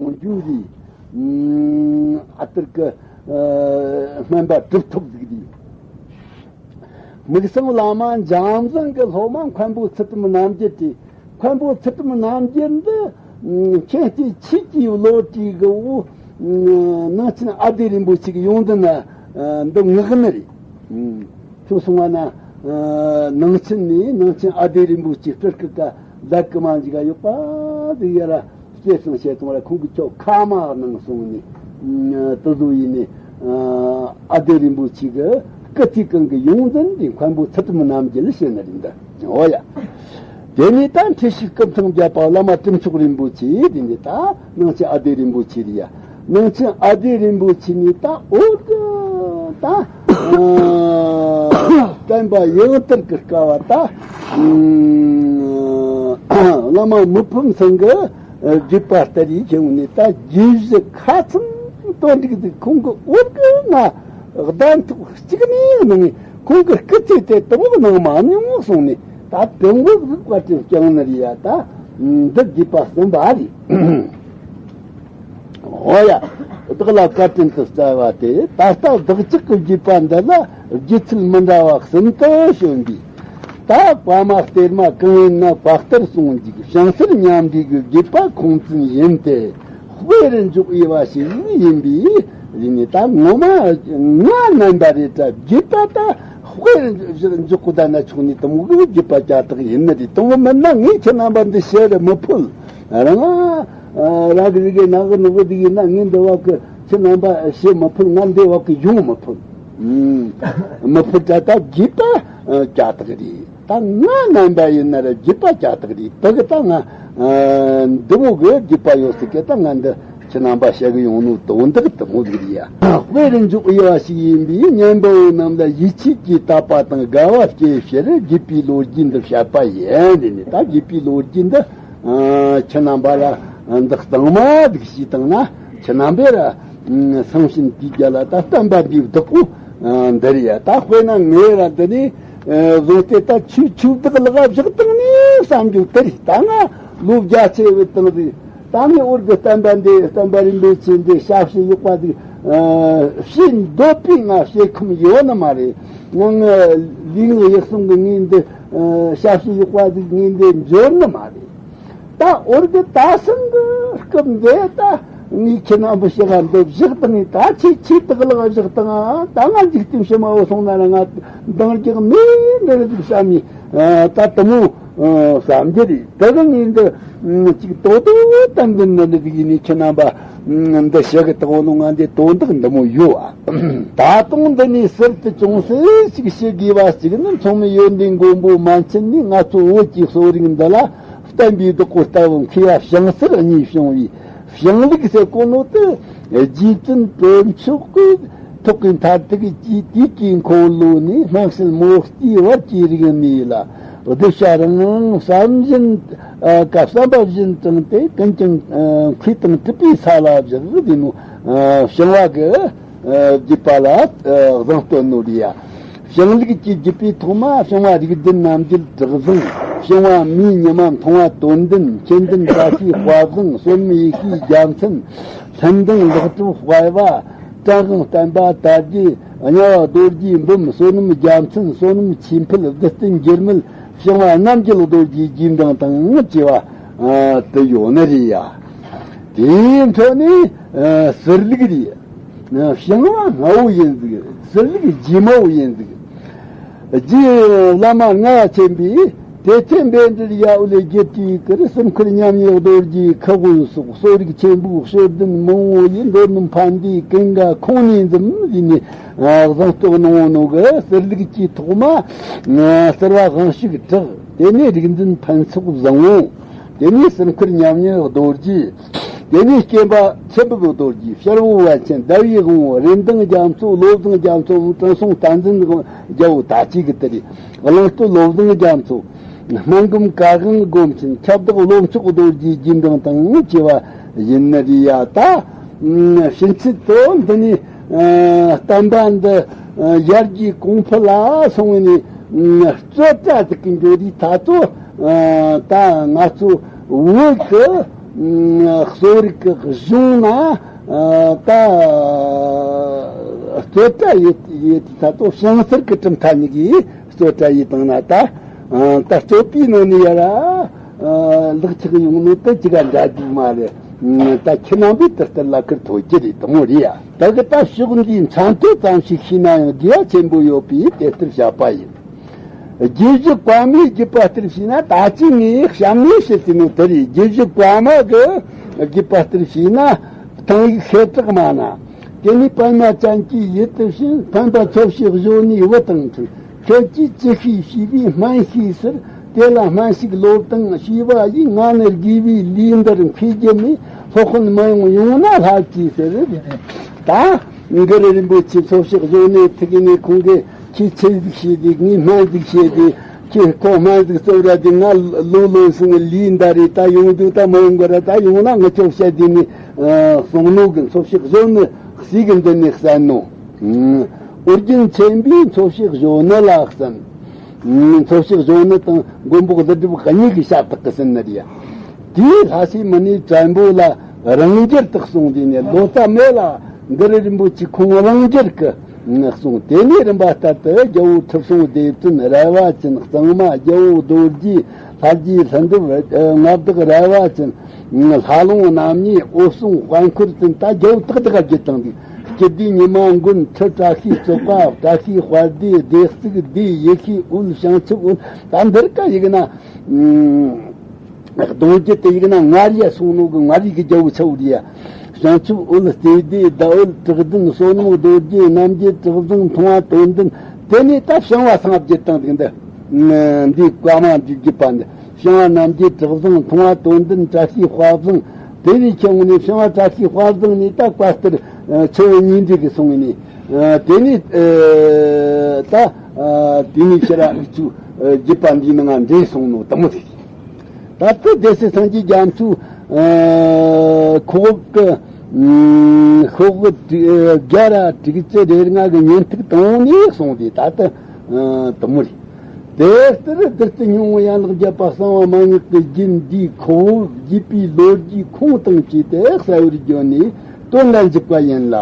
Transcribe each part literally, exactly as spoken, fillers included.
རྒྱུ་རེད། ཨ་ཏིར་གི་སྨན་པ་གྲུབ་ཐོབ་ཟིག་རེད། མིག་སང་བླ་མ་འཇམ་བཟང་གི་སློབ་མ་མཁན་པོ་ཚུལ་ཁྲིམས་རྣམ་རྒྱལ་དེ། མཁན་པོ་ཚུལ་ཁྲིམས་རྣམ་རྒྱལ་འདི་མཁྱེན་བརྩེ་ཆོས་ཀྱི་བློ་གྲོས་གི་འོ། ནང་ཆེན་ཨ་ལྡེ་རིན་པོ་ཆེ་གི་ཡོངས་འཛིན་ན་འདི་ངག་ནི་རེད། ཁྱོད་སོང་བ་ན་ནང་ཆེན་ནས་ནང་ཆེན་ཨ་ལྡེ་རིན་པོ་ཆེ་སྤྲུལ་སྐུ་ཀ་ལ་ཀི་མ་འཇིག་ག་ཡོད་པ་དེ་ཡ་ར། སྐྱེས་སོང་བྱས་ཙང་ར་ཁོང་གིས་ཁྱོད་ཁ་མ་གནང་སོང་ནས། དེ་ཚོ་ཡིན་ནས། ཨ་ལྡེ་རིན་པོ་ཆེ་གི་སྐུ་ཚེ་གང་གི་ཡོངས་འཛིན་དེ་མཁན་པོ་ཚུལ་ཁྲིམས་རྣམ་རྒྱལ་ཞེས་ནི་རེད་འདི། འོ་ཡ། དེ་ནས་ད་འཁྲིད་ཞུགས་སྐུ་ཐང་བརྒྱབ་པ་བླ་མ་གྲུབ་མཆོག་རིན་པོ་ཆེ་དེ་ནས་ད་ནང་ཆེན་ཨ་ལྡེ་རིན་པོ་ཆེ་རེད་ཡ། ནང་ཆེན་ཨ་ལྡེ་རིན་པོ་ཆེ་ནས་ད་འོ་གི་ད། བསྟན་པ་ཡང་དར་གི་སྐབས་བ་ད། བླ་མ་མི་ཕམ་ཚང་གི་དགོས་པ་ལྟར་ཡིན་གྱི་འོང་ནས་ད་རྗེས་གཞི་ཁ་ཚང་དོན་འགྲིག་ཟིག་ཁོང་གི་འོར་གི་ང་གདན་ཐོག་གཅིག་ནས་ནང་ཁོང་གི་སྐུ་ཚེ་དེ་དུམ་བུ་ནང་མ་མྱོང་སོང་ནས་ད་དུམ་བུ་ཟིག་བཀའ་དྲིན་བསྐྱངས་ནི་རེད་ཡ། ད་འདི་དགོས་པ་གསུམ་པ་རེད། འོ་ཡ། བདག་ལ་བཀའ་དྲིན་དུ་སྩལ་བ་སྟེ། ད་ལྟ་བདག་ཅག་གི་དགོས་པ་འདི་ལ་དགེ་ཚུལ་མི་འདྲ་བ་གསུམ་དུ་བྱོན་པས། ད་བ་མ་གཏེར་མ་གང་ཡིན་ན་བ་ལྟར་གསུངས་འཇུག། བྱང་སེར་མཉམ་འདྲེས་ཀྱི་དགོས་པ་ཁུངས་བཙུན་ཡིན་ཏེ། དཔེ་རུ་འཇོག་འོས་པ་ཞིག་ཡིན་པས། ཡིན་ནི་ད་ངོ་མ་ང་རྣམ་པ་རེད་ད་དགོས་པ་ད་དཔེ་རུ་འཇོག་གོ་ད་ན་ཆོག་ནི་དུ་མོ་གི་དགོས་པ་ཅ་དག་ཡིན་ནི་རེད། དུ་མོ་མིན་ན་ངས་ཁྱེད་རྣམ་པ་འདི་བཤད་རུ་མི་ཕོད། རང་ཨ་ར་གི་རི་གི་ནག་གི་ནུ་གི་དི་གི་ན་ངས་འདི་བ་གི་ཁྱེད་རྣམ་པ་བཤད་མི་ཕོད། ང་འདི་བ་གི་ཡོང་མི་ཕོད། མི་ཕོད་ད་ད་དགོས་པ་ཅ་དག་རེད། ད་ང་རྣམ་པ་ཡིན་ན་ར་དགོས་པ་ཅ་དག་རེད། ད་གི་ད་ང་འདི་མོ་གི་དགོས་པ་ཡོད་སྲིད་གི་ད་ང་འདི་ཁྱེད་རྣམ་པ་བཤད་གི་ཡོང་ནོ་དོན་དག་དུ་མོ་གི་རེད་ཡ། དཔེ་རུ་འཇོག་འོས་པ་ཞིག་ཡིན་པས་ཉན་པ་བོ་རྣམས་ལ་ཡིད་ཆེས་ཀྱི་དད་པ་དང་དགའ་བ་སྐྱེ་ཕྱིར་དགོས་པའི་ལོ་རྒྱུས་འདི་བཤད་པ་ཡིན། འདི་ནི་ད་དགོས་པའི་ལོ་རྒྱུས་འདི། ཁྱེད་རྣམ་པ་ལ་འདི་གཙང་མ་སྒྲིག་ཞུས་བཏང་ན་ཁྱེད་རྣམ་པས་ར་སང་ཕྱིན་དུས་རྒྱ་ལ་ད་བསྟན་པ་འདིའི་བདག་པོ་འདི་རེད་ཡ། ད་དཔེར་ན་ངས་ར་འདི་ནས་བཟུང་སྟེ་ད་ཆོས་ཆོས་བདག་ལག་བཞག་བཏང་ནས་བསམ་རྒྱུ་དེ་རེད། ད་ང་ལོ་བརྒྱ་ཆེ་བའི་བཏང་རེད། ད་ངས་འོར་གི་བསྟན་པ་འདི་བསྟན་པ་རིན་པོ་ཆེ་འདི་ཞབས་ཕྱི་གཡོག་པ་ཟིག་བྱེད་འདོད་པའི་ང་བྱེད་ཁོམ་ཡོད་ནི་མ་རེད། ང་ང་ལུས་ངག་ཡིད་གསུམ་གི་ངས་འདི་ཞབས་ཕྱི་གཡོག་པ་ཟིག་ངས་འདི་འབྱོར་ནི་མ་རེད། ད་འོར་གི་ད་སང་གི་སྐབས་འདི་ད་ངས་ཁྱེད་རྣམ་པ་ཞིག་ག་འདི་བཞག་བཏང་ངས་ད་ཁྱེད་ཁྱེད་དག་ལག་བཞག་བཏང་ང་ད་ང་འཇིག་རྟེན་ཕྱི་མ་བོ་སོང་ན་ར་ང་འདང་རྒྱག་མེད་འདི་རེད་ཟིག་བསམ་ནས་ད་དུ་མོ། བསམ་རྒྱུ་རེད། དེ་གི་ངས་འདི་ཅིག་ཏོག་ཏོག་ཏན་ཏན་ནི་འདི་ཡིན་ནི་ཁྱེད་རྣམ་པ་འདི་ཞིག་གི་དག་ནོ་ང་འདི་དོན་དག་འདི་མོ་ཡོད་ཨ། ད་དུང་འདི་ནས་ཟུར་དུ་ཅུང་ཟད་ཅིག་བཤད་དགོས་པ་ཅིག་ནི་མཚུངས་མེད་ཡོན་ཏན་མགོན་པོ་མན་ཆད་ནས་ང་ཚོ་བོད་ཀྱི་གསོ་རིག་འདི་ལ་བསྟན་པའི་བདག་པོ་ལྟ་བུ་མཁས་པ་བྱང་སེར་གཉིས་བྱུང་བའི་བྱང་ལུགས་ཟེར་གོ་ནོ་དེ་རྗེ་བཙུན་དོན་མཆོག་གི་ཐུགས་ཀྱི་མཐར་ཐུག་གི་དུས་དུས་ཀྱི་འཁོར་ལོ་ནས་སྣང་སྲིད་མོ་རྟའི་བར་གྱི་རིག་གནས་ལ་གདུལ་བྱ་རང་བསམ་བཞིན་ཀ་བསམ་པ་བཞིན་དྲངས་ཏེ་ཀུན་ཀྱང་མཁས་དང་གྲུབ་པའི་ས་ལ་བཞག་དེ་ནོ་བྱང་བ་གི་བརྒྱུད་པ་ལ་བཟང་སྟོན་ནོ་རེད་ཡ། བྱང་ལུགས་ཀྱི་བརྒྱུད་པའི་ཐོག་མ་བྱང་བ་རིགས་ལྡན་རྣམ་རྒྱལ་གྲགས་བཟང་། བྱང་བ་མིའི་ཉི་མ་མཐོང་བ་དོན་ལྡན་མཁྱེན་ལྡན་བཀྲ་ཤིས་དཔལ་བཟང་། བསོད་ནམས་ཡེ་ཤེས་རྒྱལ་མཚན་ལྷུན་ལྡན་ལེགས་གྲུབ་དཔལ་བ། བྲག་དབང་བསྟན་པ་དར་རྒྱས་དམྱལ་བ་རྡོ་རྗེ་འབུམ། བསོད་ནམས་རྒྱལ་མཚན། བསོད་ནམས་ཆོས་འཕེལ། བདུད་བསྟན་འགྱུར་མེད། བྱང་བ་རྣམ་རྒྱལ་རྡོ་རྗེ་རྗེས་འབྲང་དང་བཅས་པ་དུ་ཡོད་ནི་རེད་ཡ། དེའི་འཕྲོ་ནས་ཟུར་ལུགས་རེད། བྱང་བ་སྔ་བོ་ཡིན་ཟིག་ཟུར་ལུགས་རྗེས་མ་བོ་ཡིན་ཟིག་རྗེ་བླ་མ་ལྔ་བ་ཆེན་པོས་དེ་ཚེ་འབེན་འདྲེར་ཡ་ཨུ་ལེ་རྒྱལ་དུས་ཀར་སྲུང་འཁོར་མཉམ་ཉིད་རྡོ་རྗེ་ཁུ་དབོན་སོགས་གསོ་རིག་ཆེན་པོའི་སྤྱོད་ལྡན་མང་བོ་ཡིས་མདོར་ན་ཕན་བདེའི་ཀུན་དགའ་ཁོང་ནས་འཛོམས་ཡིན་ནས་བཟང་སྤྱོད་གནང་བ་ནོ་གི་ཟུར་ལུགས་ཀྱི་ཐོག་མ་ཟུར་བ་དབང་ཕྱུག་གྲགས། དེ་ནས་རིག་འཛིན་ཕུན་ཚོགས་བཟང་བོ། དེ་ནས་སྲུང་འཁོར་མཉམ་ཉིད་རྡོ་རྗེ། དེ་ནས་སྐྱེམ་པ་ཆེན་པོ་རྡོ་རྗེ། ཕྱར་བུ་པཎ་ཆེན། ཟླ་བའི་དབང་བོ། རེ་འདུན་རྒྱ་མཚོ། བློ་བཟང་རྒྱ་མཚོ། དྲང་སྲོང་བསྟན་འཛིན་རྒྱལ་བོ། ད་ཅི་གི་དེ་རེད། གླིང་སྟོད་བློ་བཟང་རྒྱ་མཚོ། སྨན་སྒོམ་བཀའ་དབང་སྒོམ་ཆེན། ཁྱབ་བདག་བློ་མཆོག་རྡོ་རྗེ་རྗེས་འབྲང་དང་བཅས་པ་ཡིན་ནི་རེད་ཡ། ད་ཕྱིན་ཆད་དུ་འདི་ནས་བསྟན་པ་འདི་ཡར་རྒྱས་གོང་འཕེལ་ལ་སོང་ནས་རྩོད་གྲྭ་ཟིག་གི་འགྲོ་དུས་ད་ཚོ་ད་ང་ཚོ་བོད་ཀྱི་ གསོ་རིག་གི་གཞུང་ན་ད་རྩོད་གྲྭ་ཡེ་ཡེ་ད་དོ་བྱང་སེར་གྱི་གྲུབ་མཐའ་གཉིས་ཀྱིས་རྩོད་གྲྭ་ཡེ་བཏང་ན་ད་ད་རྩོད་པའི་ནང་ནས་ཡ་ར་ལག་ཆགས་ཡོང་ནི་དེ་ཅི་ག་འདྲ་རྒྱུ་མ་རེད། ད་ཁྱེད་རྣམ་པས་དེ་ལྟར་ལ་ཁུར་ཐོས་རྒྱུ་རེད་དེ་མོ་རེད་ཡ། ད་གི་ད་ཕྱོགས་འདིའི་མཚན་ཐོ་ཙམ་ཞིག་ཤེས་ན་ཡང་དགེ་བ་ཆེན་པོ་ཡོད་པས་དེ་ལྟར་བཤད་པ་ཡིན། རྗེས་བཞི་བཀའ་མའི་བརྒྱུད་པ་ལྟར་བྱས་ན། ད་ཅི་ངས་གཤམ་ནས་བཤད་ཟིན་ནོ་དེ་རེད། རྗེས་བཞི་བཀའ་མ་གི་བརྒྱུད་པ་ལྟར་བྱས་ན། ཐང་ཡིག་ཤེལ་བྲག་མ་ན། དེ་ནས་པདྨ་ཅན་གྱི་ཡུལ་དུ་ཕྱིན། འཕན་པ་ཚོ་ཞིག་གཞོན་ནུའི་བུ་དང་འཕྲད། ཁྱོད་ཀྱིས་ཅི་ཤེས་ཞུས་པས་སྨན་ཤེས་ཟེར། དེ་ལ་སྨན་ཞིག་ལོབས་དང་ཞུས་པ་ཡིས། ང་ནི་དགེ་བའི་ལས་འདིར་མཁས་རྒྱུ་མེད། སློབ་དཔོན་མི་ཡོང་ཡོང་ན་ལྷ་གྱིས་ཟེར། ད་གུ་རུ་རིན་པོ་ཆེ་ཚོ་ཞིག་གཞོན་ནུའི་ཐུགས་ནས་ཁོང་གིས། ཁྱེད་ཆོས་ཟིག་བྱས་ཏེ། ངས་སྨན་ཟིག་བྱས་ཏེ། ཁྱེད་ཁོ་སྨན་ཟིག་བཙལ་ར་དེ། ང་ལོ་ལོན་སོང་། ལུས་འདར་རེད། ད་ཡོང་རྒྱུ་ད་མ་ཡོང་གི་ར། ད་ཡོང་ན་ངི་ཆོ་བཤད་དེ་ནས་གསུང་ནོ་གི། ཚོ་ཞིག་གཞོན་ནུ་གསེར་གྱི་མདུན་ནས་གསན་ནོ། ཨོ་རྒྱན་ཆེན་པོས་ཚོ་ཞིག་གཞོན་ནུ་ལ་གསན། ཚོ་ཞིག་གཞོན་ནུ་དང་མགོན་པོ་ཀླུ་སྒྲུབ་གཉིས་ཀྱི་ཞབས་ཐག་གི་ཟིན་ནི་རེད། དེས་ལྷ་སའི་མི་སྣའི་བྲན་པོ་ལ་རང་འགྱུར་དུ་གསུངས་ཏེ་ནས། ལོ་ཙཱ་མེད་ལ་གུ་རུ་རིན་པོ་ཆེ་ཁོང་རང་འགྱུར་གྱིས་གསུངས། དེ་ནས་རིམ་པ་ལྟར་དུ་རྒྱལ་པོ་ཁྲི་སྲོང་ལྡེ་བཙན་རལ་པ་ཅན། གཙང་མ་རྒྱལ་པོ་རྡོ་རྗེ། ལྷ་རྗེ་ལྷུན་གྲུབ། མངའ་བདག་རལ་པ་ཅན། ལྷ་ལུང་རྣམ་གཉིས། འོད་སྲུང་དཔལ་འཁོར་ཅན། ད་རྒྱལ་པོ་དག་དག་བརྒྱུད་བཏང་འདུག། སྤྱི་བདེ་ཉི་མ་མགོན། ཁྲི་བཀྲ་ཤིས་རྩོད་པ། བཀྲ་ཤིས་དཔལ་སྡེ། སྡེ་གཙུག་སྡེ། ཡེ་ཤེས་འོད། བྱང་ཆུབ་འོད། ད་འདིར་ཀ་ཡིག་ན། གདུང་རྒྱུད་དེ་ཡིག་ན་མངའ་རིས་སོང་ནོ་གི། མངའ་རིས་ཀྱི་རྒྱལ་པོ་ཆ་བོ་རེད་ཡ། བྱང་ཆུབ་འོད། རྩེ་ལྡེ་ཟླ་འོད། དྲག་ལྡན་བསོད་ནམས་རྡོ་རྗེ། རྣམ་རྒྱལ་གྲགས་བཟང་མཐོང་བ་དོན་ལྡན། དེ་ནས་ད་བྱང་བ་ཚང་བརྒྱུད་བཏང་འདུག། འདི་འདི་བཀའ་མ་འདི་བརྒྱུད་པ་འདི། བྱང་བ་རྣམ་རྒྱལ་གྲགས་བཟང་མཐོང་བ་དོན་ལྡན། བཀྲ་ཤིས་དཔལ་བཟང་། དེ་ནས་ཁྱེད་ངོ་ནས་བྱང་བ་བཀྲ་ཤིས་དཔལ་བཟང་ནས་ད་བཀའ་གཏེར་ཆུ་བོ་གཉིས་འདྲེས་ཀྱི་སོང་ནས། དེ་ནས་ད་དེ་ནས་ཕྱིར་ཨུ་ཚུགས་བརྒྱུད་པ་འདིའི་ནང་ང་འདྲེས་སོང་ནོ་དེ་མོ་ཟིག། ད་ལྟ་སྡེ་སྲིད་སངས་རྒྱས་རྒྱ་མཚོའི་ཁོག་གི་ཤོག་བུ་དྲུག་བརྒྱ་ར་དྲུག་ཅུ་རེ་ལྔ་གི་ཉིན་ཐིག་དང་པོ་ནས་གསུངས་ཏེ། ད་ལྟ་དེ་མོ་རེད། དེ་ལྟར་བདུད་རྩི་སྨྱུང་གནས་ཡན་ལག་བརྒྱད་པ་གསང་བ་མན་ངག་གི་རྒྱུད་འདིའི་ཁོག་བརྒྱུད་པའི་ལོ་རྒྱུས་ཁུངས་དང་བཅས་ཏེ་གསལ་བར་བརྗོད་ནས་དོན་ལ་འཇུག་པ་ཡིན་ལ།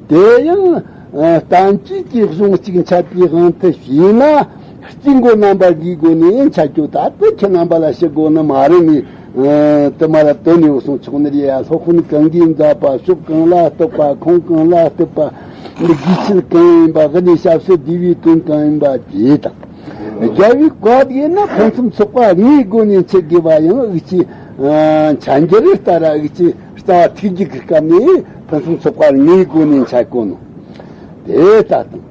དེ་ཡང་བསྟན་བཅོས་ཀྱི་གཞུང་གཅིག་འཆད་པའི་དབང་དུ་བྱས་ན། སྐྱེ་འགོ་རྣམ་པ་བཞིའི་སྒོ་ནས་འཆད་རྒྱུ། ད་ལྟ་ཁྱེད་རྣམ་པ་ལ་ཞུ་དགོས་ནི་མ་རེད། ངས་དེ་མ་ར་དོན་ནས་གསུང་ཆོག་ནི་རེད་ཡ། སློབ་དཔོན་གང་གིས་མཛད་པ། ཕྱོགས་གང་ལ་བསྟོད་པ། ཁུངས་གང་ལ་བསྟོད་པ། དགེ་ཆེད་གང་ཡིན་པ། དབུ་ནས་ཞབས་སུ་བསྡུས་པའི་དོན་གང་ཡིན་པ་བཅས་དང་། རྒྱལ་བའི་བཀའ་དགེ་ནི་ཕུན་སུམ་ཚོགས་པ་ལྔའི་སྒོ་ནས་འཆད་དགོས་པ་ཡང་། དབུགས་ཀྱི་འཆད་འགྱུར་ལྟར་དབུགས་ཀྱི་རྩ་བ་ཐུགས་རྒྱུད་ཀྱི་སྐབས་ནས་ཕུན་སུམ་ཚོགས་པ་ལྔའི་སྒོ་ནས་འཆད་དགོས་ནོ། དེ་ལྟ་དང་།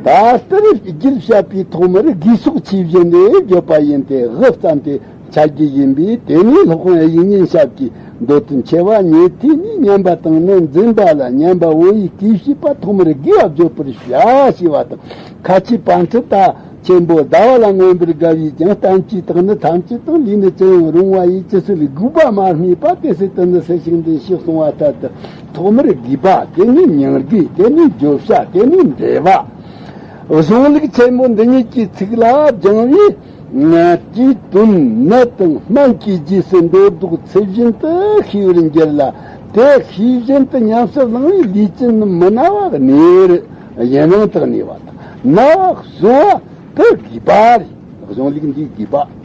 ད་ལྟར་རྒྱུད་བཤད་པའི་ཐོག་མར་དགེ་ཚོགས་ཆོས་བཞི་ནས་བརྗོད་པ་ཡིན་ཏེ། དབུ་བརྩམས་ཏེ་འཆད་རྒྱུ་ཡིན་པས། དེ་ནས་སློབ་དཔོན་དབྱིག་གཉེན་ཞབས་ཀྱིས་མདོ་དོན་ཆེ་བ་ཉེ་ཐིག་ནས། སྙན་པ་དང་ནི་འཛིན་པ་ལ། སྙན་པ་བོད་ཡིག་གིས་བཤད་པ་ཐོག་མར་དགེ་བ་བརྗོད་པར་བྱ་ཞེས་པ་དང་། ཁ་ཆེའི་པཎ་ཌི་ཏ་ཆེན་པོ་ཟླ་བ་ལ་མངོན་པར་དགའ་བས་ཀྱང་། བསྟན་བཅོས་དག་ནི་ཐམས་ཅད་དང་། ལས་ནི་ཅི་ཡང་རུང་བ་ཡི། ཇི་སྲིད་དགོས་པ་མ་སྨྲས་པ། དེ་སྲིད་དུ་ནི་སུ་ཞིག་འདི་ཞེས་གསུངས་པ་ལྟར་དུ། ཐོག་མར་དགོས་པ། དེ་ནས་མྱང་དགོས། དེ་ནས་བརྗོད་བྱ། དེ་ནས་འགྲེལ་པ། གཞུང་ལུགས་ཆེན་པོ་འདི་ཉིད་ཀྱི་ཚིག་ལ་སྦྱང་བས། ན་དེའི་དོན་ནི་དང་སྨན་གྱི་རྗེས་སུ་འགྲོ་ལྡོག་ཚུལ་བཞིན་དུ་ཤེས་པར་འགྱུར་ལ། དེ་ཤེས་བཞིན་དུ་ཉམས་སུ་བླང་བས་ལུས་ཅན་མི་ན་བ་གནས་པར་ཡུན་རིང་དུ་གནས་པ་དང་། ན་བ་གསོ་བ་དེ་དགོས་པ་རེད། གཞུང་ལུགས་འདི་དགོས་པ།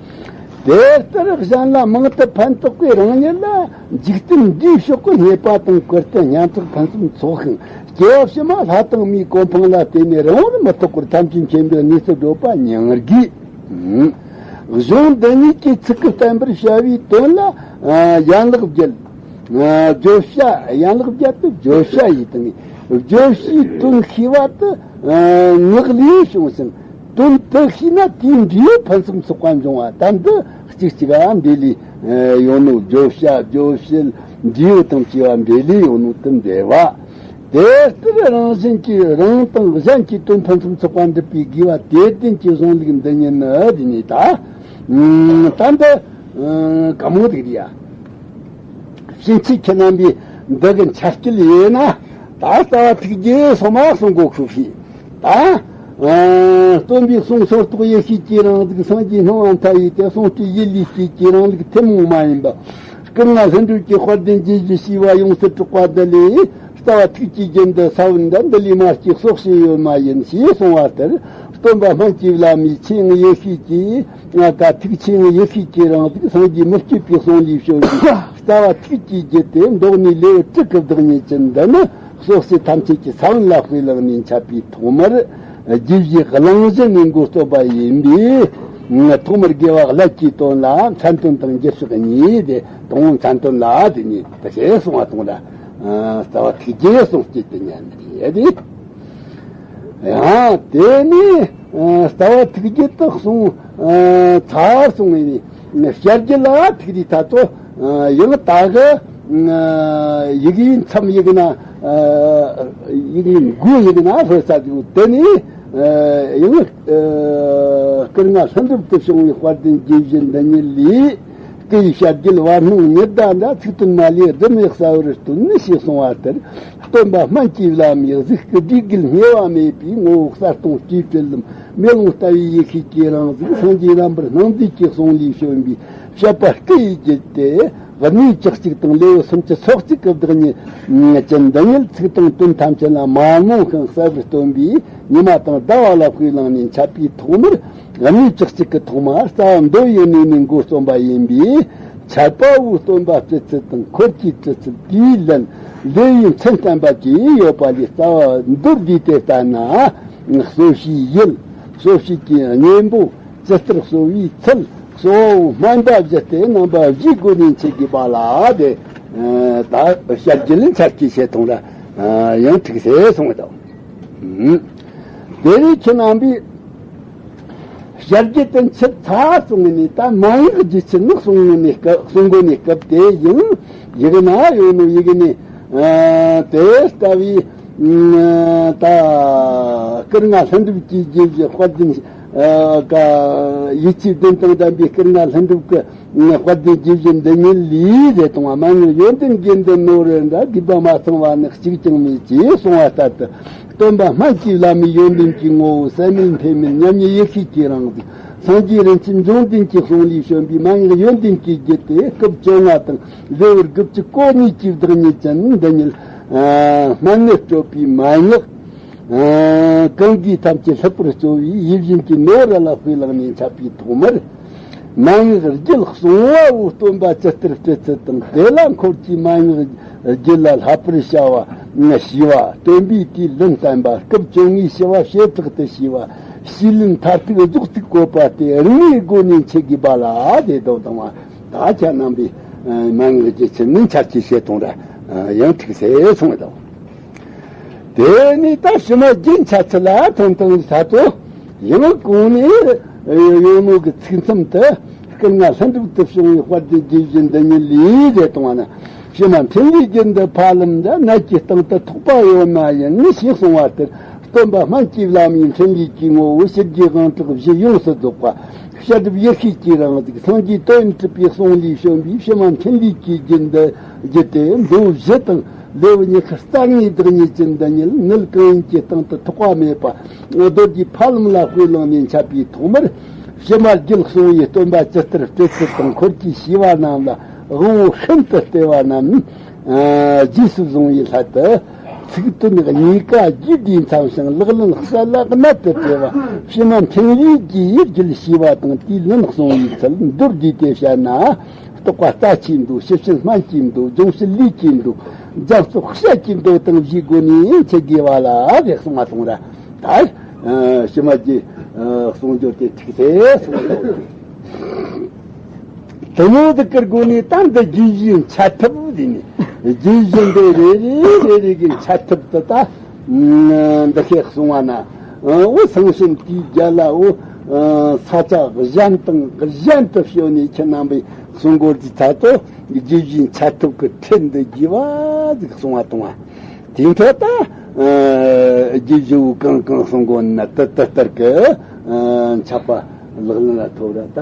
དེ་ལྟར་གཞན་ལ་མང་དུ་ཕན་ཐོགས་པའི་རང་ཉིད་ལ། འཇིག་རྟེན་འདིའི་ཕྱོགས་ཀྱི་རྙེད་པ་དང་། ཀུན་ཏུ་སྙན་གྲགས་ཕུན་སུམ་ཚོགས་ཤིང་། སྐྱེ་བ་ཕྱི་མ་ལྷ་དང་མིའི་གོ་འཕང་ལ་བརྟེན་ནས་རིང་བར་མི་ཐོགས་པར་ཐམས་ཅད་མཁྱེན་པའི་གནས་སུ་བགྲོད་པ་མྱང་དགོས། གཞུང་འདི་ཉིད་ཀྱི་ཚིག་གིས་བསྟན་པར་བྱ་བའི་དོན་ལ། ཨ། ཡན་ལག་བརྒྱད། ཨ། བརྗོད་བྱ། ཡན་ལག་བརྒྱད་དུ་བརྗོད་བྱ་ཡིས་དང་། བརྗོད་བྱའི་དོན་ཤེས་པ་དེ། ཨ། ངག་ལས་བྱུང་ཞིང་། དོན་དེ་ཤེས་ན་དེའི་འབྲས་བུ་ཕུན་སུམ་ཚོགས་པ་འབྱུང་བ། ད་འདི་གཅིག་གཅིག་ཨ་འབྲེལ་ལས་ཡོད་ནོ། བརྗོད་བྱ་བརྗོད་བྱེད་འབྲས་བུ་དང་བཅས་པ་འབྲེལ་ལས་ཡོད་ནོ་དེ་འབྲེལ་བ། དེ་ལྟར་རང་བཞིན་གྱིས་རང་དང་གཞན་གྱི་དོན་ཕུན་སུམ་ཚོགས་པ་འགྲུབ་པའི་དགོས་པ་དེ་ལྡན་གྱི་གཞུང་ལུགས་འདི་ཉིད་ནི་རེད་ནི། ད་ད་འདི་ག་མོ་དེ་རེད་ཡ། ཕྱིན་ཆད་ཁྱེད་རྣམ་པས་འདི་གི་འཆད་སྐུལ་ཡོད་ན། ད་རྩ་བ་ཐུགས་རྒྱུད་སོ་མ་གསུང་གོ་ཁུག་ཤིག། ད་སྟོན་པའི་གསུང་སོར་རྟོག་ཡེ་ཤེས་ཀྱི་རང་གཟུགས། སངས་རྒྱས་སྣང་བ་མཐའ་ཡས་ཏེ། གསུང་སྤྲུལ་ཡིད་ལས་སྐྱེས་ཀྱི་རང་ལུགས་ཐུན་མོང་མ་ཡིན་པ། སྐུ་ལྔ་ལྷུན་གྲུབ་ཀྱི་དཔལ་ལྡན་རྗེས་ཤུལ་ཞེས་པ་ཡོངས་སུ་གྲགས་པ་འདི་ལས། ལྟ་བ་ཐུགས་ཀྱི་རྒྱུན་དུ་ས་བོན་འདི་འདི་ལས་མར་སྐྱེས་སོ་ཞེས་ཡོད་མ་ཡིན་ཞེས་གསུངས་པ་ལྟར། སྟོན་པ་སྨན་གྱི་བླ་མའི་ཆེས་ཡངས་ཡེ་ཤེས་ཀྱི། ད་ཐུགས་ཆེས་ཡངས་ཡེ་ཤེས་ཀྱི་རང་གཟུགས་སངས་རྒྱས་མི་བསྐྱོད་པའི་གསུང་ལས་བྱོན་པའི་ལྟ་བ་ཐུགས་ཀྱི་རྒྱུད་དེ་མདོ་ནས་ལེའུ་དྲུག་གི་བདག་ཉིད་ཅན་འདི་ནི། སོ་སོའི་ཐམས་ཅད་ཀྱི་ས་བོན་ལ་དཔེ་བླངས་ནས་འཆད་པའི་ཐོག་མར། རྒྱས་བཤད་གླེང་གཞི་ནས་འགོ་བརྩམས་པ་ཡིན་པས། ཐོག་མར་དགེ་བ་བླ་གཅིག་དོན་ལ་མཚན་དོན་དང་རྒྱུ་ཕྱོགས་གཉིས་ཏེ། དང་པོ་མཚན་དོན་ལ་དེ་ཉིད་དེ་ཞེས་གསུངས་པ་དང་འདྲ། ལྟ་བ་ཐུགས་རྒྱུད་གསུང་སྤྱད་དེ་ཉན་ནི་རེད། ཡང་དེ་ནས་ལྟ་བ་ཐུགས་རྒྱུད་དུ་གསུངས། ཚར་སོང་བས་ནས་བཤད་རྒྱུད་ལ་ཐུག་དུས་ད་ལྟོ། ཡང་ད་གི་ཡི་གེའི་མཚམས་ཡི་གེ་ན། ཡི་གེའི་མགོའི་ཡི་གེ་ན་ལྷོད་ས་དེ་དེ་ནས། ཡང་སྐུ་ལྔ་ལྷུན་གྲུབ་ཏུ་བྱུང་བའི་དཔལ་ལྡན་དགྱེས་བཞིན་འདི་ཉིད་ལས། སྐུ་ཡི་ཞབས་རྗེས་བར་སྣང་ཉི་ཟླ་འདྲ། ཚིག་དོན་མ་ལུས་སྒྲུབ་མེད་གསལ་བར་སྟོན་ནས་ཞེས་གསུངས་པ་ལྟར། སྟོན་པ་སྨན་གྱི་བླ་མའི་གཟུགས་སྐུ་སྒྲིག་གིས་བརྙེས་པ་མེད་པའི་ངོ་བོ་གསལ་སྟོང་སྤྲོས་བྲལ་ལམ་མེ་ལོང་ལྟ་བུའི་ཡེ་ཤེས་ཀྱི་རང་གཟུགས་སངས་རྒྱས་རྣམ་པར་སྣང་མཛད་ཀྱི་གསུང་ལས་བྱོན་པའི་བཤད་པ་སྐུ་ཡི་རྒྱུད་དེ། གནས་བཅུ་གཅིག་དང་ལེའུ་སུམ་ཅུ་སོ་གཅིག་གི་བདག་ཉིད་ཅན་འདི་ཉིད་ཚིག་དང་དོན་ཐམས་ཅད་ལ་མ་རྨོངས་ཤིང་གསལ་བར་སྟོན་པའི་ཉི་མ་དང་ཟླ་བ་ལ་དཔེ་བླངས་ནས་འཆད་པའི་ཐོག་མར། གནས་བཅུ་གཅིག་གི་ཐོག་མ་རྩ་བ་མདོ་ཡི་གནས་ནས་འགོ་རྩོམ་པ་ཡིན་པས། འཆད་པ་པོའི་སྟོན་པ་སྤྱི་ཚུལ་དང་འཁོར་གྱི་སྤྱི་ཚུལ་དེའི་ལན་ལེའུའི་མཚན་བསྟན་པ་བཅས་ཡོད་པ་ལས། རྩ་བ་མདོར་བསྡུས་ཏེ་ལྟ་ན། གསོ་བྱའི་ཡུལ། གསོ་བྱེད་ཀྱི་གཉེན་པོ། ཇི་ལྟར་གསོ་བའི་ཚུལ། གསོ་བའི་སྨན་པ་བཞི་སྟེ་རྣམ་པ་བཞིའི་སྒོ་ནས་འཆད་དགོས་པ་ལ་དེ། ད་བཤད་རྒྱུད་ལ་འཆད་ཀྱི་བཤད་ཐོང་ར། ཡང་ཁྲིག་སེ་གསུངས་དང་། དེ་ནས་ཁྱེད་རྣམ་པས་བཤད་རྒྱུད་དུ་འཆད་ཚར་སོང་ནས་ད་མན་ངག་རྒྱུད་ཆེན་ནི་གསུང་ནས་སྐབས་གསུང་དགོས་ནས་སྐབས་དེ་ཡང་ཡི་གེ་ན་ཡོད་ནོ་ཡི་གེ་ནས་དེ་ལྟ་བུའི། ད་སྐུ་ལྔ་ལྷུན་གྲུབ་ཀྱི་རྗེས་སུ་དཔལ་ལྡན། ཡིད་ཆེས་བདུན་དང་ལྡན་པའི་སྐུ་ལྔ་ལྷུན་གྲུབ་ཀྱི་དཔལ་ལྡན་རྗེས་སུ་འདི་ཉིད་ལས་རེ་དང་བ། མན་ངག་ཡོན་ཏན་དགེ་འདུན་ནོར་བུ་འདྲ། སྡིག་པ་མ་ཚང་བ་ནི་གཅིག་ཀྱང་མེད་ཅེས་གསུངས་པ་ལྟར་དུ། སྟོན་པ་སྨན་གྱི་བླ་མའི་ཡོན་ཏན་གྱི་ངོ་བོ་གསལ་མེད་འཕེན་མེད་མཉམ་ཉིད་ཡེ་ཤེས་ཀྱི་རང་གཟུགས་སངས་རྒྱས་རིན་ཆེན་འབྱུང་ལྡན་གྱི་གསུང་ལས་བྱོན་པའི་མན་ངག་ཡོན་ཏན་གྱི་རྒྱུད་དེ་སྐབས་བཅོ་ལྔ་དང་ལེའུ་དགུ་བཅུ་གོ་གཉིས་ཀྱི་བདག་ཉིད་ཅན་འདི་ཉིད། སྨན་ནི་སྤྲོད་པའི་མན་ངག་གང་གིས་ཐམས་ཅད་སླུ་བར་སྩོལ་བའི་ཡིད་བཞིན་གྱི་ནོར་བུ་ལ་དཔེ་བླངས་ནས་འཆད་པའི་ཐོག་མར། མན་ངག་རྒྱུད་གསང་བ་བོ་སྟོན་པ་ཇི་ལྟར་སྤྱད་ཚུལ་དང་། དེ་ལ་འཁོར་གྱིས་མན་ངག་རྒྱུད་ལ་བསླབ་པར་བྱ་བ་ཞེས་པ། སྟོན་པའི་དེའི་ལན་བསྟན་པ། སྐབས་བཅོ་ལྔའི་ཞི་བ་བྱེ་བྲག་ཏུ་ཞེས་པ། ཞེས་ལན་མཐར་ཐུག་རྫོགས་ཚིག་བཀོད་པ་སྟེ་རིང་མོའི་སྒོ་ནས་འཆད་དགོས་པ་ལ་དེ་དོ་དང་བ། ད་ཁྱེད་རྣམ་པས་མན་ངག་རྒྱུད་ཆེན་ནི་འཆད་ཀྱི་བཤད་ཐོང་ར། ཡང་ཁྲིག་སེ་གསུངས་དང་། དེ་ནས་ད་ཕྱི་མ་རྒྱུད་འཆད་ཚུལ་ལ་ཐོན་དང་ས་ཏོ། ཡང་གོང་ནས་ཡོད་ནོ་གི་ཚིག་མཚམས་དུ། སྐུ་ལྔ་ལྷུན་གྲུབ་ཏུ་བྱུང་བའི་དཔལ་ལྡན་རྗེས་སུ་འདི་ཉིད་ལས་རེ་གཏོང་བ་ན། ཕྱི་མ་འཕྲིན་ལས་རྒྱུད་འདི་ཕ་ལམ་འདྲ། ནད་ཀྱི་སྟེང་དུ་ཐོགས་པ་ཡོད་མ་ཡིན་ཞེས་གསུངས་པ་ལྟར། སྟོན་པ་སྨན་གྱི་བླ་མའི་འཕྲིན་ལས་ཀྱི་ངོ་བོ་ཕྱི་རྒྱལ་དབང་དྲག་བཞི་ཡོངས་སུ་རྫོགས་པ། བཤད་སྒྲུབ་ཡེ་ཤེས་ཀྱི་རང་གཟུགས་སངས་རྒྱས་དོན་གྲུབ་པའི་གསུང་ལས་བྱོན་པའི་ཕྱི་མ་འཕྲིན་ལས་ཀྱི་རྒྱུད་འདི་རྒྱུད་དེ་མདོ་བཞི་དང་ལེའུ་ཉི་ཤུ་རྩ་ལྔའི་བདག་ཉིད་ཅན་འདི་ཉིད་ནད་གང་ཡིན་གྱི་སྟེང་དུ་ཐོགས་པ་མེད་པ་རྡོ་རྗེ་ཕ་ལམ་ལ་དཔེ་བླངས་ནས་འཆད་པའི་ཐོག་མར། ཕྱི་མ་རྒྱུད་གསང་བའི་སྟོན་པ་ཇི་ལྟར་སྤྲད་ཚུལ་དང་། འཁོར་གྱིས་ཞི་བ་རྣམས་ལ་དབང་པོ་ཤིན་ཏུ་སྟེར་བ་རྣམས་རྗེས་སུ་བཟུང་བའི་སླད་དུ། ཚིག་དོན་གཉིས་ཀ་རྒྱས་བསྡུས་མཚམས་ཤིང་ལག་ལེན་གསལ་ལ་གནད་དུ་དྲིལ་བ། ཕྱི་མ་འཕྲིན་ལས་ཀྱི་རྒྱུད་ཞེས་པ་དང་དེའི་ལན་གསང་བའི་ཚུལ་མདོར་བསྡུས་ཏེ་བཤད་ན། རྟོགས་པ་རྩ་ཆེན་མདོ། ཕྱི་ཕྱིར་སྨན་གྱི་མདོ། སྦྱོང་བྱེད་ལས་ཀྱི་མདོ། རྒྱ་མཚོ་བཤད་ཀྱི་མདོ་དང་བཞིའི་སྒོ་ནས་འཆད་དགོས་པ་ལ་ཞེས་གསུངས་པ་གསུངས་ར། ད་ཕྱི་མ་གི་གསུང་སྦྱོར་དེ་ཁྲིག་སེ་གསུངས་ཡོད། དེ་མོ་དེ་ཀར་སྒོ་ནས་ད་འདི་རྒྱས་བཤད་འཆད་ཐབས་དེ་ནི། རྒྱས་བཤད་འདི་རེ་རེ་རེ་རེ་གི་འཆད་ཐབས་དེ་ད། འདི་ཁས་གསུང་བ་ན། འོ་སང་ཞིན་དེའི་རྒྱ་ལ་འོ། ས་ཆ་གཞན་དང་གཞན་དུ་བྱོན་ནས་ཁྱེད་རྣམ་པའི་གསུང་སྐོར་གྱི་ཚད་དུ། རྒྱས་བཤད་འཆད་ཐབས་ཀྱི་ཁྲིད་འདི་རྒྱས་པ་ཟིག་གསུང་བ་གཏོང་བ། དེའི་ཐད་ད། རྒྱས་བཤད་གང་གང་གསུང་དགོས་ན་དེ་དེ་ལྟར་གྱི། འཆད་པ་ལག་ལེན་ལ་ཐོབ་ར་ད།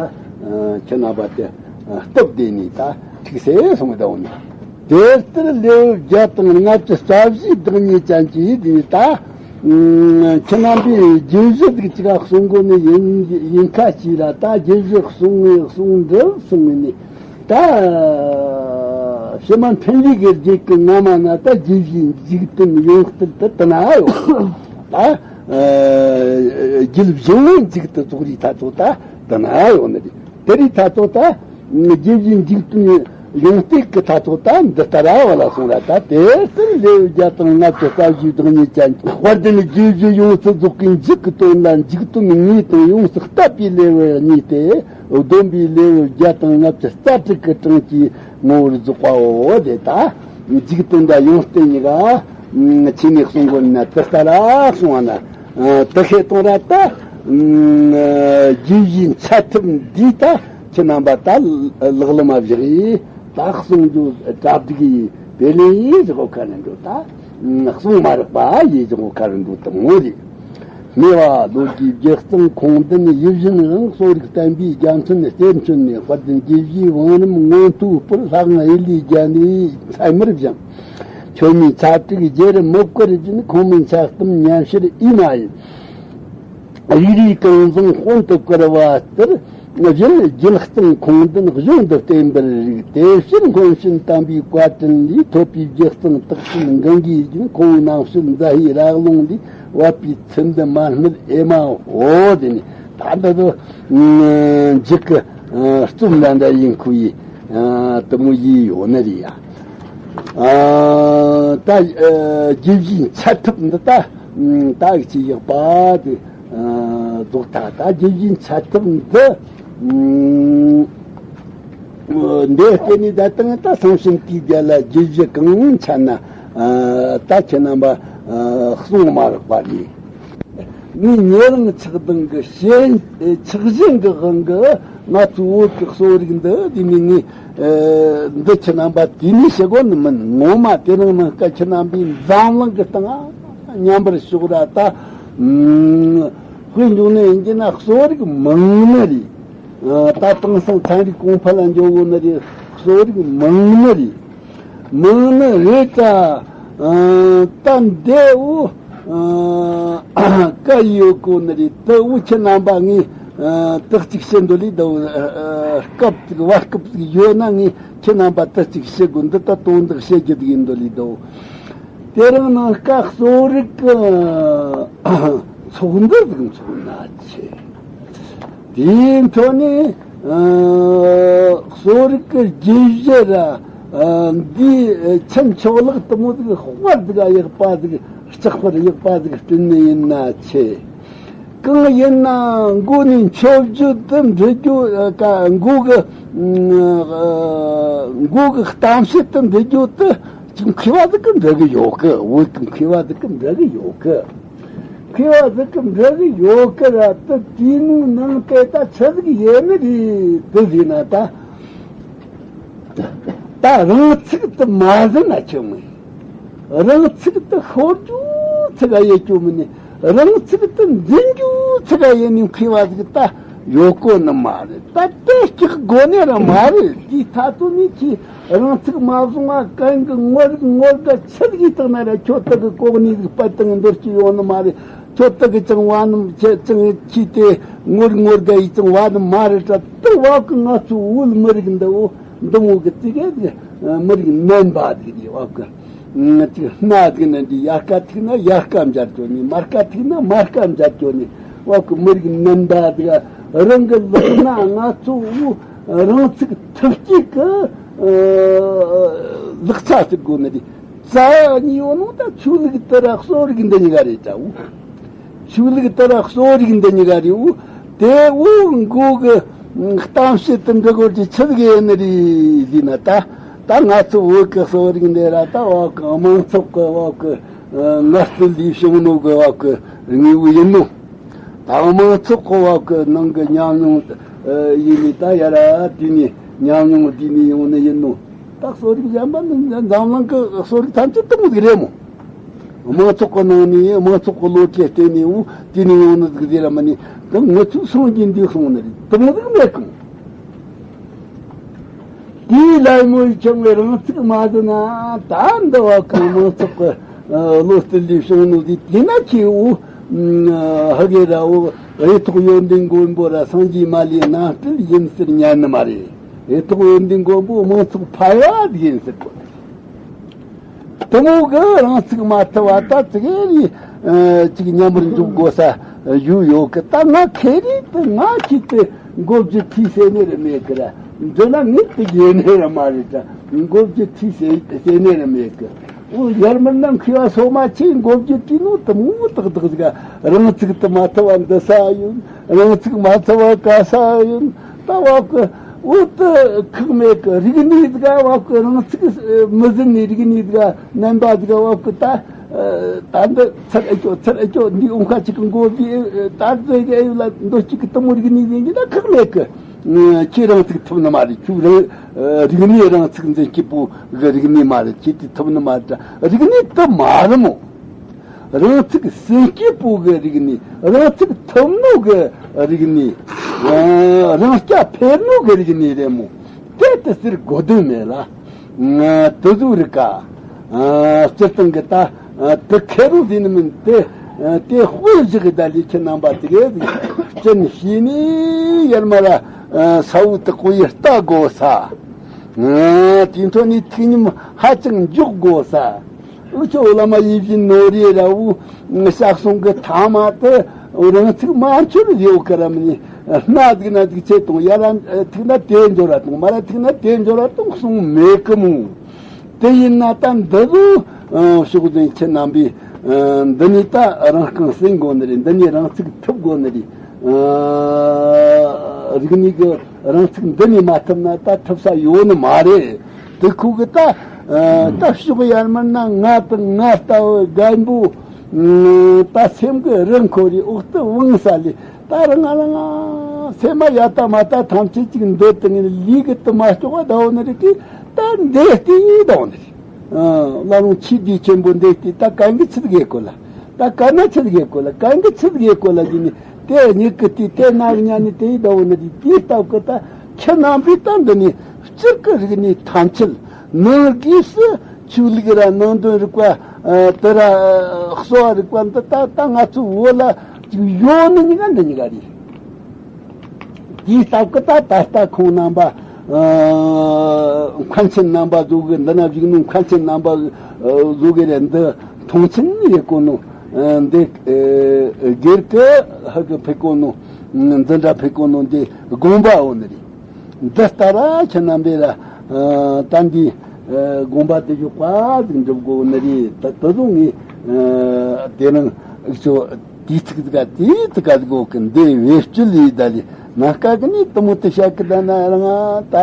ཁྱེད་རྣམ་པ་དེ་སྟབས་བདེ་ནས་ད་ཁྲིག་སེ་གསུང་གི་འདུག་ནི། དེ་ལྟར་ལེའུ་བརྒྱ་དང་ལྔ་བཅུ་རྩ་བཞིའི་བདག་ཉིད་ཅན་གྱི་དེ་ད། ཁྱེད་རྣམ་པས་རྒྱས་བཤད་ཅིག་ག་གསུང་དགོས་ནི་ཡིན་ཡིན་ཁ་ཅིག་ལ་ད་རྒྱས་བཤད་གསུང་ངེས་གསུང་འགྲུབ་གསུང་ངེས་ནི་ད། ཕྱི་མ་འཕྲིན་ལས་ཀྱི་རྒྱུད་ཀྱི་སྔ་མ་ན་ད་རྒྱུད་བཞིའི་འཇིག་རྟེན་ཡོངས་གཏད་དུ་དུ་ན་ཡོད། ད་རྒྱུད་བཞི་བོ་འཇིག་ཏུ་རྫོགས་རིས་ཐ་ཚོ་ད་དུ་ན་ཡོད་ནི་རེད། དེ་རིས་ཐ་ཚོ་ད་རྒྱུད་བཞིའི་འཇིག་རྟེན་ཡོངས་གཏད་ཀྱི་ཐ་ཚོ་ད་འདི་ལྟར་བ་ལ་སོང་ར། ད་དེ་ལྟར་ལེའུ་བརྒྱ་དང་ལྔ་བཅུ་རྩ་བཞིའི་བདག་ཉིད་ཅན། དཔལ་ལྡན་རྒྱུད་བཞི་ཡོངས་སུ་རྫོགས་ཀྱི་འཇུག་གི་དོན་ལ་འཇིག་རྟེན་ངེས་དང་ཡོངས་སུ་གཏད་པའི་ལེའུ་གཉིས་ཏེ། བསྡོམས་པའི་ལེའུ་བརྒྱ་དང་ལྔ་བཅུ་རྩ་དྲུག་གི་གྲངས་ཀྱི་ངོ་བོར་རྫོགས་པའོ། དེ་ད་འཇིག་རྟེན་དང་ཡོངས་གཏད་གཉིས་ཀ་ཆེ་ནས་གསུང་དགོས་ན་དེ་ལྟར་གསུང་བ་ན། དེ་ཤེས་གཏོང་ར་ད། རྒྱུད་བཞིའི་འཆད་ཐབས་འདི་ད་ཁྱེད་རྣམ་པ་ད་ལག་ལེན་མ་བཞག་ཡིས་ད་གསུང་རྒྱུ་གྲ་སྒྲིག་ཡིས་དེ་ལས་ཡིས་བཞག་གོ་ཁ་ནས་འགྲོ་ད། གསུང་མ་རག་པ་ཡིས་བཞག་གོ་ཁ་ནས་འགྲོ་དང་མོ་རེད། སྨེ་བ་ལོ་དགུའི་བརྒྱད་སྟེང་ཁུངས་ལྡན་ཡིད་བཞིན་དབང་གསོ་རིག་བསྟན་པའི་རྒྱ་མཚན་གཏེར་མཆོད་ནས། དཔལ་ལྡན་དགེ་བཞིའི་བང་རིམ་མངོན་མཐོའི་སྤུར་ལྷ་དབང་ཨེ་ལི་རྒྱ་ནས་མཚན་མར་བཞེངས། མཆོད་མེའི་ཆ་དྲུག་རྒྱལ་རབས་མི་བསྐོར་བཞིན། ཁོང་མོའི་ཆ་གསུམ་མཉམ་ཕྱིར་ཨི་མ་ཡིན། རིགས་རུས་ཀུན་བཟང་དཔོན་དུ་བཀུར་བ་ལྟར། གཞན་རྒྱུད་གཙང་ཁུངས་ལྡན་གཞུང་དུ་བསྟན་པར་རིགས། དེ་ཕྱིར་མཁན་ཆེན་དམ་པའི་བཀའ་དྲིན་ལས། ཐོབ་པའི་རྒྱུད་གཙང་དག་ཆེན་འགའ་འགའི་རྒྱུན། ཁོང་རྣམ་དཔྱོད་མཛའ་བཤེས་རག་ལུང་ལས། བབས་པའི་ཚུལ་འདི་མ་སྨྲས་ཨེ་མའོ། དེ་ནས་ད་འདི་ཚོ་མཇུག་གི་རྩོམ་ལ་འདྲ་ཡིན་ཁུལ་ཡིས་དུ་མོ་ཡིས་ཡོད་ནི་རེད་ཡ། ད་རྒྱུད་བཞིའི་འཆད་ཐབས་འདི་ད་ད་ཅི་ཡག་པ་དེ་རྫོགས་ཐ། ད་རྒྱུད་བཞིའི་འཆད་ཐབས་འདི་འདི་བལྟས་ནས་ད་དང་ད་སང་ཕྱིན་དུས་རྒྱལ་ལ་རྒྱུད་བཞི་གང་འཆད་ན་ད་ཁྱེད་རྣམ་པ་གསུང་མ་རག་པ་རེད། ངས་ཉེ་རིང་ཆགས་སྡང་གི་ཞེན་ཆགས་ཞེན་གྱི་དབང་གིས་ང་ཚོའི་བོད་ཀྱི་གསོ་རིག་འདི་དེ་ནས་ངས་འདི་ཁྱེད་རྣམ་པ་དུས་ནས་བཤད་དགོས་ནི་མིན། ངོ་མ་དེ་རིང་ནངས་ཀ་ཁྱེད་རྣམ་པས་འཛམ་གླིང་གི་སྟེང་མཉམ་པར་ཞོག་ར་ད། དཔེ་འཇོག་ནས་ཡིན་གྱི་ན་གསོ་རིག་མང་ནི་རེད། ད་དེང་སང་ཚན་རིག་གོང་འཕེལ་ལ་འགྱོ་གོ་ནི་རེད། གསོ་རིག་མང་ནི་རེད། མང་ནི་རེད་ད། ད་འདི་འུ་བཀའ་ཡོད་གོ་ནི་རེད། ད་འུ་ཁྱེད་རྣམ་པ་ངས་དག་ཅིག་བཤད་འདོད་ལས་ད་འུ་སྐབས་ཅིག་བར་སྐབས་ཅིག་ཡོད་ན་ངས་ཁྱེད་རྣམ་པ་དག་ཅིག་བཤད་དགོས། འདི་ད་དོན་དག་བཤད་རྒྱུ་ཡིན་འདོད་ལས་ད་འུ། དེ་རིང་ནངས་ཀ་གསོ་རིག་གི་ཚོགས་འདུ་ཟིག་འཚོགས་ན་ཆེ། དེའི་ཐོག་ནས་གསོ་རིག་གི་རྒྱུད་བཞི་ར་འདིའི་ཁྱུ་མཆོག་ལག་དུ་མོ་ཟིག་དཔའ་ཟིག་ཡག་པ་ཟིག་ལྕགས་པར་ཡག་པ་ཟིག་བསྐྲུན་ནི་ཡིན་ན་ཆེ། གང་ཡིན་ན་མགོ་ནས་མཆོད་བརྗོད་དུ་འབྲི་རྒྱུ་ཀ་མགོ་གི་མགོ་གི་གཏམ་བཤད་དུ་འབྲི་རྒྱུ་དུ་ཅིག་མཁས་པ་ཟིག་གིས་འབྲི་གི་ཡོད་གི། བོད་ཀྱི་མཁས་པ་ཟིག་གིས་འབྲི་གི་ཡོད་གི། མཁས་པ་ཟིག་གིས་འབྲི་གི་ཡོད་གི་ར། དུ་དེའི་ནང་ནང་དེ་ད་ཆི་ཟིག་ཡེ་ནི་རེད་དུ་ཟེར་ན་ད། ད་རང་ཚུགས་དུ་མ་ཟིན་ན་ཆོག་མོད། རང་ཚུགས་དུ་ཤོར་རྒྱུ་ཚུགས་ཡེ་རྒྱུ་མིན་ནི། རང་ཚུགས་དུ་འཛིན་རྒྱུ་ཚུགས་ཡེ་ནི་མཁས་པ་ཟིག་ད་ཡོད་གོ་ནི་མ་རེད། ད་དེ་སྐྲག་དགོས་ནི་ར་མ་རེད། དེའི་ཐ་ཚོ་ནས་ཁྱེད་རང་ཚུགས་མ་བཟུང་བ་གན་གི་ངོར་ངོར་ག་ཆི་ཟིག་ཡེ་བཏང་ན་ར་ཁྱོད་དག་གི་གོ་གནས་ཟིག་སྤར་བཏང་འདོར་རྒྱུ་ཡོད་ནི་མ་རེད། ཁྱོད་དག་གི་ཅང་བ་ནམ་ཁྱེད་ཅང་ཁྱེད་དེ་ངོར་ངོར་ག་ཡེ་ཅང་བ་ནི་མ་རེད་ད། དུ་བ་གི་ང་ཚོ་བོད་མི་རིགས་འདི་འུ་འདི་མོ་གི་ཙི་གེ་ཟིག་མི་རིགས་ནན་པ་ཟིག་རེད། བ་གི་ང་ཅིག་སྣ་ཟིག་ན་འདི་ཡར་ཀ་ཐུག་ན་ཡར་ཀ་མཇལ་རྒྱུ་ནི། མར་ཀ་ཐུག་ན་མར་ཀ་མཇལ་རྒྱུ་ནི། བ་གི་མི་རིགས་ནན་པ་ཟིག་རང་གི་ལག་ན་ང་ཚོ་བོད་རང་ཚུགས་ཐུབ་སྐྱེད་གི་ལག་ཆ་ཟིག་དགོས་ནི་རེད། རྩ་བ་ཉིད་ཡོད་ནོ་ད་ཆོས་ལུགས་དེ་ར་གསོ་རིག་འདི་གཉིས་ཀ་རེད་ད་འུ། ཆོས་ལུགས་དེ་ར་གསོ་རིག་འདི་གཉིས་ཀ་རེད་འུ། དེ་འུ་མགོ་གི་གཏམ་བཤད་དུ་འབྲི་དགོས་ཀྱི་ཆི་ཟིག་ཡིན་ནི་རེད་ཟེར་ན་ད། ད་ང་ཚོ་བོད་ཀྱི་གསོ་རིག་འདི་ར་ད་བ་གི་དམངས་ཚོགས་ཀྱི་བ་གི་ངལ་རྩོལ་ལས་བྱུང་ནོ་གི་བ་གི་དངོས་པོ་ཡིན་ནོ། ད་དམངས་ཚོགས་ཀྱི་བ་གི་ནང་གི་ཉམས་མྱོང་ཡིན་ནི་ད་ཡ་ར་དེ་ནས་ཉམས་མྱོང་དེ་ནས་ཡོང་ནི་ཡིན་ནོ། ད་གསོ་རིག་གཞན་པ་ནི་འཛམ་གླིང་གི་གསོ་རིག་ཐམས་ཅད་དེ་མོ་ཟིག་རེད་མོ། དམངས་ཚོགས་ཀྱི་ནང་ནས་དམངས་ཚོགས་ཀྱི་བློ་གྲོས་བརྟེན་ནས་འུ་དེ་ནས་ཡོང་ནི་ཟིག་ཟེར་ར་མ་ནི་ད་ང་ཚོས་སངས་རྒྱས་འདི་གསུངས་ནི་རེད། དེ་མོ་ཟིག་མེད་གམ། དེའི་ལད་མོ་ཡི་ཆང་བའི་རང་ཚུགས་མ་ཟིན་ན་ད་འདི་བ་གང་དམངས་ཚོགས་ཀྱི་བློ་གཏད་ལས་བྱུང་ནོ་དེ་དེ་ན་ཁྱེད་འུ་ཧ་གེ་ར་འུ་རེ་ཐོག་ཡོན་ཏན་མགོན་པོ་ར་སངས་རྒྱས་མ་ལུས་རྣམ་སྤྲུལ་ཡིན་ཟེར་ཉན་ནི་མ་རེད། ཨེ་ཐོག་ཡོན་ཏན་མགོན་པོ་མང་ཚོགས་ཕལ་བ་དེ་ཡིན་ཟེར་གོ། དེ་མོ་གི་རང་ཚུགས་མ་ཐུབ་པ་ད་ཙི་གེ་རེ་ཅིག་མཉམ་པར་འཇོག་དགོས་ས་ཞུ་ཡོད་གི། ད་ང་ཁེ་རེ་དེ་ང་ཁྱི་དེ་མགོ་བརྗེ་ཐིས་ཟེར་ནི་རེད་མེད་གི་ར། འདི་ན་ངས་དེ་རྒྱལ་ནི་རེད་མ་རེད་ད། མགོ་བརྗེ་ཐིས་ཟེར་ཟེར་ནི་རེད་མེད་གི། འོ་ཡར་མར་ནང་མཁས་པ་སོ་མ་ཆེ་མགོ་བརྗེ་དྲིས་ནོ་དེ་མོ་ཏག་ཏག་ཟིག་རང་ཚུགས་དུ་མ་ཐུབ་པ་འདི་ས་ཡོད། རང་ཚུགས་མ་ཐུབ་པ་ག་ས་ཡོད། ད་བ་གི་འོ་དེ་ཁག་མེད་གི། རིག་གནས་ཟིག་བ་གི་རང་ཚུགས་མི་ཟིན་ནི་རིག་གནས་ཟིག་རྣམ་པ་ཟིག་བ་གི་ད་ད་འདི་ཚར་ཨེ་ཅོ་ཚར་ཨེ་ཅོ་འདི་འོང་ཁ་ཅིག་གི་མགོ་བརྗེ་ད་ཟིག་ཨེ་ཡོད་ལ་འདོད་ཅིག་གི་དེ་མོ་རིག་གནས་ཟིན་གི་ད་ཁག་མེད་གི། ཁྱེད་རང་ཚུགས་ཐུབ་ནི་མ་རེད། ཁྱོད་རང་རིག་གནས་རང་ཚུགས་འཛིན་སྐྱིད་པོ་གི་རིག་གནས་མ་རེད། ཁྱེད་དེ་ཐུབ་ནི་མ་རེད། རིག་གནས་དུ་མ་རེད་མོ། རང་ཚུགས་སེམས་སྐྱིད་པོ་གི་རིག་གནས། རང་ཚུགས་ཐུབ་ནོ་གི་རིག་གནས། རང་རྐྱ་འཕེར་ནོ་གི་རིག་གནས་རེད་མོ། དེ་དུ་ཟེར་དགོས་དོན་མེད་ལ། དུ་ཟུག་རིག་ག་སྤྱིར་བཏང་གི་ད་དུ་ཁེ་རུ་ཟིན་མིན་དེ་དེ་དཔེ་བཞག་གི་ད་ལས་ཁྱེད་རྣམ་པ་དེ་གས་སྤྱིར་ཤེས་ནས་ཡར་མར་ས་བོ་དུ་ཀོ་ཡི་ལྟ་དགོས་ས། དེ་འཕྲོ་ནས་ཐིག་ཉམས་ཧ་ཅང་འཇོག་དགོས་ས། འུ་ཆོ་བླ་མ་ཡིད་བཞིན་ནོར་རེ་ར་བོ་ཤག་སོང་གི་ཐ་མ་དུ་རང་ཚུགས་མ་འཆོར་ཡོད་གི་ར་མིན། སྣ་ཟིག་སྣ་ཟིག་ཆེ་གཏོང་ཡ་ར་ཐིག་ན་དེ་འབྱོར་ར་གཏོང་མ་ར་ཐིག་ན་དེ་འབྱོར་ར་གཏོང་གསུང་མེད་གི་མོ། དེ་ཡིན་ན་ད་འདི་ལོ་ཕྱོགས་འཛིན་ཁྱེད་རྣམ་པས་འདི་ནས་ད་རང་རྐང་སྲིང་དགོས་ནི་རེད། འདི་ནས་རང་ཚུགས་ཐུབ་དགོས་ནི་རེད། རིག་གནས་ཀྱི་རང་ཚུགས་འདི་ནས་མ་ཐུབ་ན་ད་ཐུབ་ས་ཡོད་ནི་མ་རེད། དེ་ཁུ་གི་ད་ད་ཕྱོགས་ཡར་མར་ན་ང་དང་ང་ལྟ་བུ་རྒན་པོ་ད་སེམས་ཀྱི་རི་འཁོར་རི་འོག་ཏུ་བང་ས་ལས། ད་རང་ང་རང་ང་སེམས་མ་ཡ་ད་མ་ད་ཐམས་ཅད་ཅིག་འདོད་དེ་ངས་ལུས་ཀྱི་དུ་མ་ལྕོགས་པ་ཟླ་བོ་ནི་རེད་དེ། ད་འདས་ཏེ་ཟླ་བོ་ནི་རེད། ལ་ལུང་ཆེས་བདེ་ཆེན་པོ་འདས་ཏེ་ད་གན་གི་ཚིག་གེ་གོ་ལ། ད་གན་ན་ཚིག་གེ་གོ་ལ། གན་གི་ཚིག་གེ་གོ་ལ་ཡིན་ནི་དེ་ཉིད་ཀྱི་དུས་དེ་ན་གི་ཉ་ནི་དེ་ཟླ་བོ་ནི་རེད། དེའི་སྟབས་ཀྱི་ད་ཁྱེད་རྣམ་པས་ད་འདི་ནི་སྤྱིར་གི་རིག་གནས་ཐམས་ཅད་ནང་སྒོས་སུ་ཆོས་ལུགས་ར་ནང་དོན་རིག་པ། ཨ། དེ་ར་གསོ་བ་རིག་པ་འདི་ད་ལྟ་ང་ཚོའི་བོད་ལ་ཅིག་ཡོད་ནི་གཉིས་ཀ་འདི་གཉིས་ཀ་རེད། དེའི་སྟབས་ཀྱི་ད་ད་ལྟ་ཁོང་རྣམ་པ་ཨ་མཁན་ཆེན་རྣམ་པ་བཟོ་གི་འདི་ན་བཞུགས་ནོ། མཁན་ཆེན་རྣམ་པ་ཨ་བཟོ་གི་རེད། འདི་མཐོང་ཆེན་ཡེ་གོ་ནོ། ཨ་འདི་ཨ་སྒེར་གྱི་ཧ་གི་ཕེ་གོ་ནོ། འཛིན་གྲྭ་ཕེ་གོ་ནོ་འདི་དགོངས་པ་འོ་ནི་རེད། འདི་ལྟར་ཁྱེད་རྣམ་པས་ལ་ད་འདི་དགོངས་པ་དེ་ཞུགས་པ་ཟིག་འགྲུབ་དགོས་ནི་རེད། ད་ད་དུང་ངས་དེ་རིང་ཨུ་ཚོ་དུས་ཚིགས་ཟིག་དུས་ཚིགས་ཟིག་གོ་གི་འདི་བེད་སྤྱོད་ཡིན་ད་ལི་ན་སྐབས་ཀྱི་ནི་དུ་མོ་དུ་བཤད་གི་ད་ན་རང་ད་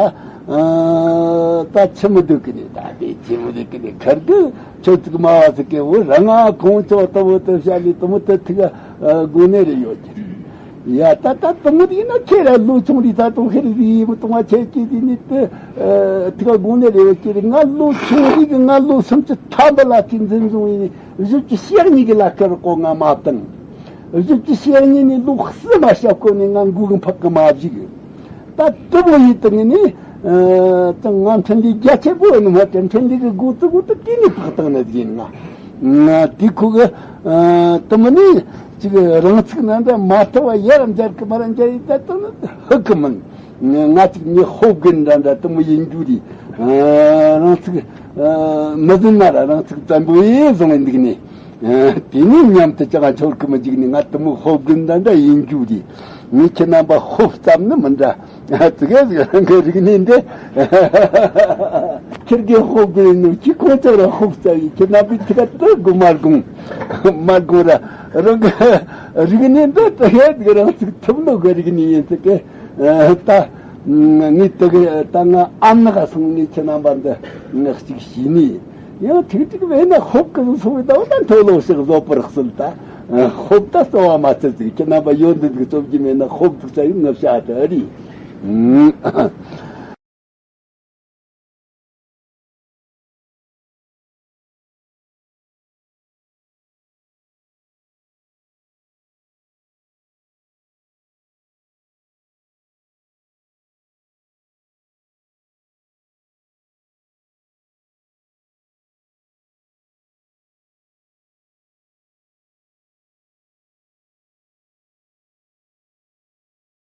ད་ཆི་མི་འདུག་གི་ནི་ད་དེ་ཆི་མི་འདུག་གི་ནི་ཁར་གི་ཁྱོད་ཚིག་མ་བ་ཚིག་གི་འུ་རང་ང་ཁོང་ཚོ་དུ་མོ་དུ་བཤད་ལི་དུ་མོ་དུ་ཐིག་དགོས་ནི་རེད་ཡོད་ཀྱི། ཡ་ད་ད་དུང་ཡིན་ན་ཁྱེད་ར་ལོ་ཆུང་རིགས་ད་དུང་ཁེར་རིགས་ཡིན་མི་གཏོང་བ་ཆེ་ཀྱི་དེ་ནི་དེ་ཐུག་དགོངས་ནས་རེ་བ་ཀྱི་རེད། ང་ལོ་ཆུང་རིགས་ཀྱི་ང་ལོ་སུམ་ཅུ་ཐམ་པ་ལ་ཅིག་འཛིན་བཟུང་ཡིན། བཞི་བཅུ་ཞེ་གཉིས་ཀྱི་ལ་ཁར་ཀོ་ང་མ་བཏང་། བཞི་བཅུ་ཞེ་གཉིས་ནས་ལོ་གསུམ་མ་ཞབས་ཀོ་ནས་ང་འགུག་འཕག་གི་མ་བཞུགས། ད་དུ་བོ་ཡིན་དུ་ངས་ནི་ཨ་ང་འཕྲིན་ལས་རྒྱ་ཆེན་པོ་ནི་མ་དེ་འཕྲིན་ལས་ཀྱི་འགོ་བཙུགས་འགོ་དུ་དེ་ནས་ཕག་བཏང་ནི་ཡིན། ང་ང་དེ་ཁུ་གི་ཨ་དུ་མི་ནི་ཅིག་རང་ཚུགས་ན་འདྲ་མ་ཐུབ་པ་ཡར་འབྱར་གི་མར་འབྱར་ཡིན་ད་དུ་ནི་ཧུ་གི་མིན། ང་ཅིག་ནི་ཧོབ་གི་འདྲ་འདྲ་དུ་མི་ཡིན་རྒྱུ་རེད། ཨ་རང་ཚུགས་ཨ་མི་ཟིན་ན་ར་རང་ཚུགས་བཙན་པོ་ཡིན་བཟུང་ཡིན་འདུག་ནི། དེ་ནས་མཉམ་དུ་ཅང་འཆོར་གི་མི་འཇུག་ནི་ང་དུ་མོ་ཧོབ་གི་འདྲ་འདྲ་ཡིན་རྒྱུ་རེད། ངས་ཁྱེད་རྣམ་པ་ཧོབ་ཙམ་ནི་མི་འདྲ། ཙི་གེ་ཟིག་རང་གི་རིག་གནས་འདི་ཁྱེད་ཀྱིས་ཧོབ་གི་ནུ་ཅི་ཁོང་ཚོ་ར་ཧོབ་ཙམ་ཡིན། ཁྱེད་རྣམ་པའི་ཐུགས་ཀ་དུ་དགོ་མ་དགོང་མ་དགོང་ར་རང་གི་རིག་གནས་འདི་ཏི་ཧེད་གི་རང་ཚུགས་ཐུབ་ནོ་གི་རིག་གནས་ཡིན་ཙི་གེ། ད་ངས་དེ་གི་ད་ང་ཨ་ནག་སོང་ནས་ཁྱེད་རྣམ་པ་འདི་ངས་གཅིག་ཤེས་ནས། ཡང་ཐིག་ཐིག་མེད་ན་ཧོབ་ཀི་སོང་བའི་ཟླ་བ་ད་མཐོ་ལོ་ཞིག་བཟོ་པར་སྲིད་ད། ཧོབ་ད་གསོ་བ་མ་ཚད་ཅིག་ཁྱེད་རྣམ་པ་ཡོད་འདི་འདུག་རྩོམ་གྱི་མེད་ན་ཧོབ་འདུག་ས་ཡིན་ངབ་ཤ་ད་རེད།